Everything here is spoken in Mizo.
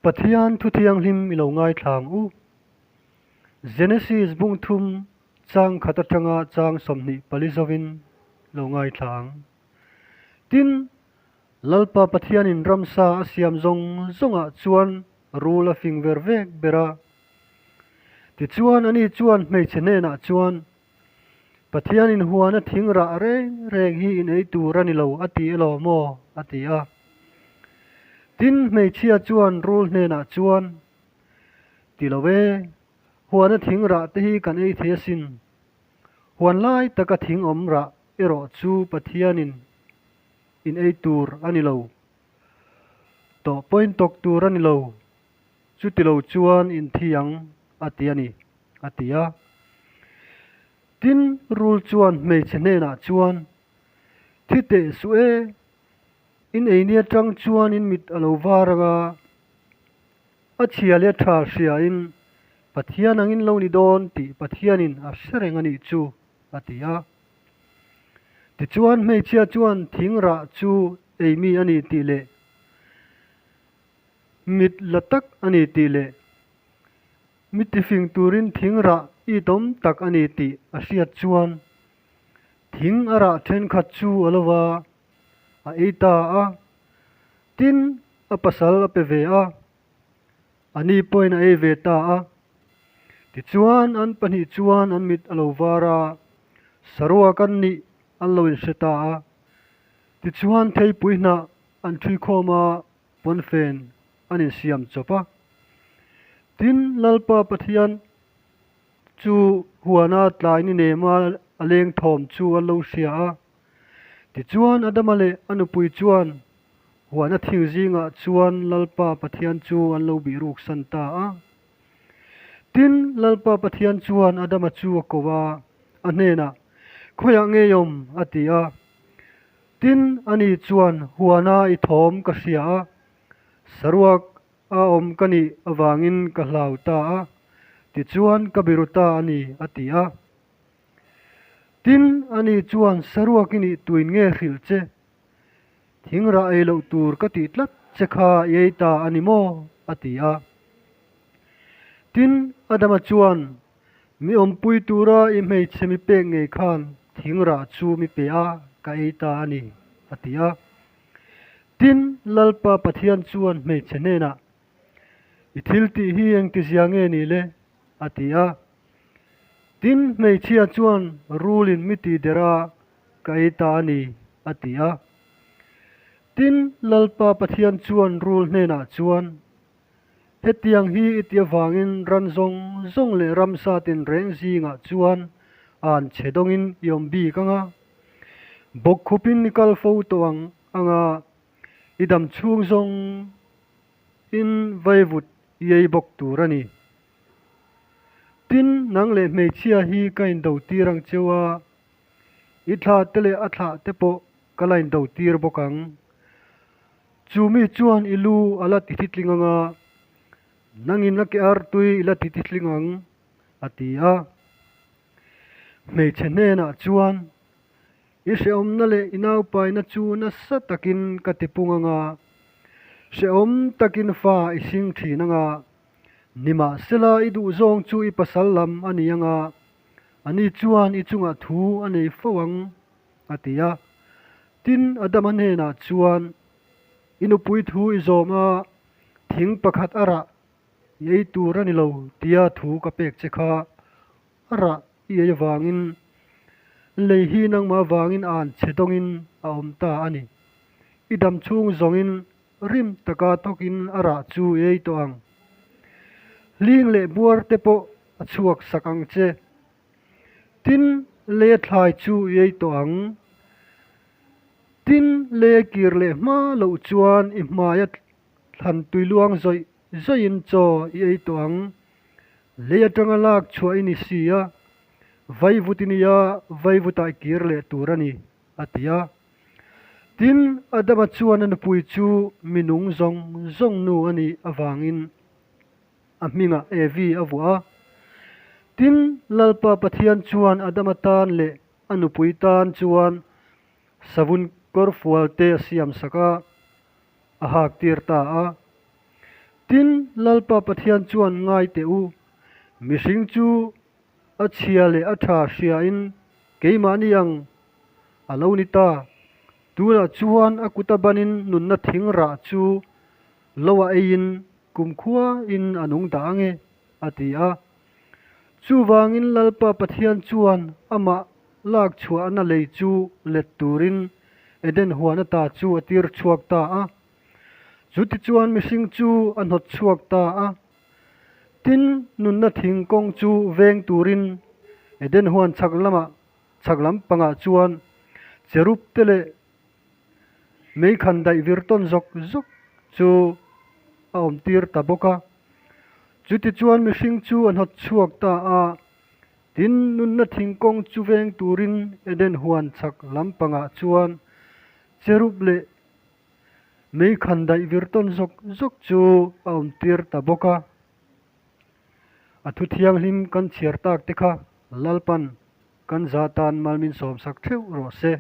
Pathian thu thianghlim i lo ngaithla ang u. Genesis bung thum chang khat atanga chang 24 zovin lo ngaithla ang. Tin, Lalpa Pathianin ramsa a siam zawng zawngah chuan rul a fing ver vek ber a. Tichuan ani chuan hmeichhe hnenah chuan, Pathianin huana thing rah reng reng hi in ei tur a ni lo a ti elaw maw? a ti a. Tin, hmeichhia chuan rul hnenah chuan, Ti lo e, huana thing rah te hi kan ei thei asin. Huan lai taka thing awm rah erawh chu Pathianin in ei tur a ni lo. Tawh pawhin tawk tur a ni lo. Chuti lo chuan in thi ang a ti a ni, a ti a. Tin, rul chuan hmeichhe hnenah chuan, Thi teh suh e, in ei ni atang chuan in mit a lo var ang a, a chhia leh tha hriain Pathian angin lo ni dawn tih Pathianin a hre reng a nih chu, a ti a. Tichuan hmeichhia chuan thing rah chu ei mi a ni tih leh mit la tak a ni tih leh mi tifing turin thing rah itawm tak a ni tih a hriat chuan thing a rah thenkhat chu a lo va, a ei ta a. Tin, a pasal a pe ve a, a ni pawhin a ei ve ta a. Tichuan, an pahnih chuan an mit a lo var a, saruak an nih an lo inhre ta a. Tichuan, theipui hnah an ṭhui khawm a, pawnfen an insiam chawp a. Tin, Lalpa Pathian chu huana tlai ni nema a leng thawm chu an lo hria a. Tichuan, Adama leh a nupui chuan huana thing zingah chuan Lalpa Pathian chu an lo bih ruksan ta a. Tin, Lalpa Pathian chuan Adama chu a ko a, a hnenah, Khawiah ngei awm? a ti a. Tin, ani chuan, Huana i thawm ka hria a, saruak a awm ka nih avangin ka hlau ta a, tichuan ka biru ta a ni, a ti a. Tin, ani chuan, Saruak i nih tuin nge hrilh che? Thing rah ei loh tur ka tih tlat che kha i ei ta a ni maw? a ti a. Tin, Adama chuan, Mi awmpui tura i hmeichhe mi pek ngei khan thing rah chu mi pe a, ka ei ta a ni, a ti a. Tin, Lalpa Pathian chuan hmeichhe hnenah, I thil tih hi engtizia nge ni le? a ti a. Tin, hmeichhia chuan rulin mi ti der a, ka ei ta a ni, a ti a. Tin, Lalpa Pathian chuan rul hnenah chuan, Hetiang hi i ti avangin ran zawng zawng leh ramsa tinreng zingah chuan an chhe dawngin i awm bik ang a, bawkkhupin i kal fo tawh ang ang a, i dam chhung zawng in vaivut i ei bawk tur a ni. Tin, nang leh hmeichhia hi ka indo tir ang cheu a, i thla te leh a thlah te pawh ka la indo tir bawk ang. Chu mi chuan i lu a la ti thitling ang a, nangin a ke artui i la ti thitling ang, a ti a. Hmeichhe hnenah chuan, I hrehawmna leh i naupaina chu nasa takin ka ti pung ang a, hrehawm takin fa i hring thin ang a, nimahsela i duhzawng chu i pasal lam a ni ang a, ani chuan i chungah thu a nei fo ang, a ti a. Tin, Adama hnenah chuan, I nupui thu i zawm a, thing pakhat a rah i ei tur a ni lo tia thu ka pek che kha a rah i ei avangin lei hi nangmah avangin an chhe dawngin a awm ta a ni. I dam chhung zawngin rim taka thawkin a rah chu i ei tawh ang. Hling leh buar te pawh a chhuak sak ang che. Tin, lei a thlai chu i ei tawh ang. Tin, lei a kir leh hma loh chuan i hmai a thlan tui luang zawih zawih in chaw i ei tawh ang. Lei atanga lak chhuah i ni si a, vaivut i nia, vaivutah i kir leh tur a ni, a ti a. Tin, Adama chuan a nupui chu minung zawng zawng nu a nih avangin a hmingah Evi a vuah a. Tin, Lalpa Pathian chuan Adama tan leh a nupui tan chuan savun kawrfual te a siam sak a, a hak tir ta a. Tin, Lalpa Pathian chuan ngai teh u, mihring chu a chhia leh a tha hriain keimahni ang a lo ni ta. Tunah chuan a kuta banin nunna thing rah chu lo a eiin kumkhuain a nung dah ang e, a ti a. Chuvangin Lalpa Pathian chuan amah lak chhuahna lei chu let turin Eden huan ata chu a tir chhuak ta a. Chutichuan mihring chu a hnawt chhuak ta a. Tin, nunna thing kawng chu veng turin Eden huan chhak lamah chhak lam pangah chuan cherub te leh meikhan daih vir tawn zawk zawk chu a awm tir ta bawk a. Chutichuan mihring chu a hnawt chhuak ta a, tin nunna thingkawng chu veng turin Eden huan chhak lam pangah chuan cherub leh meikhan daih vir tawn zawk zawk chu a awm tir ta bawk a. A thu thianghlim kan chhiar tak te kha Lalpan kan za tan mal min sawmsak theuh rawh se.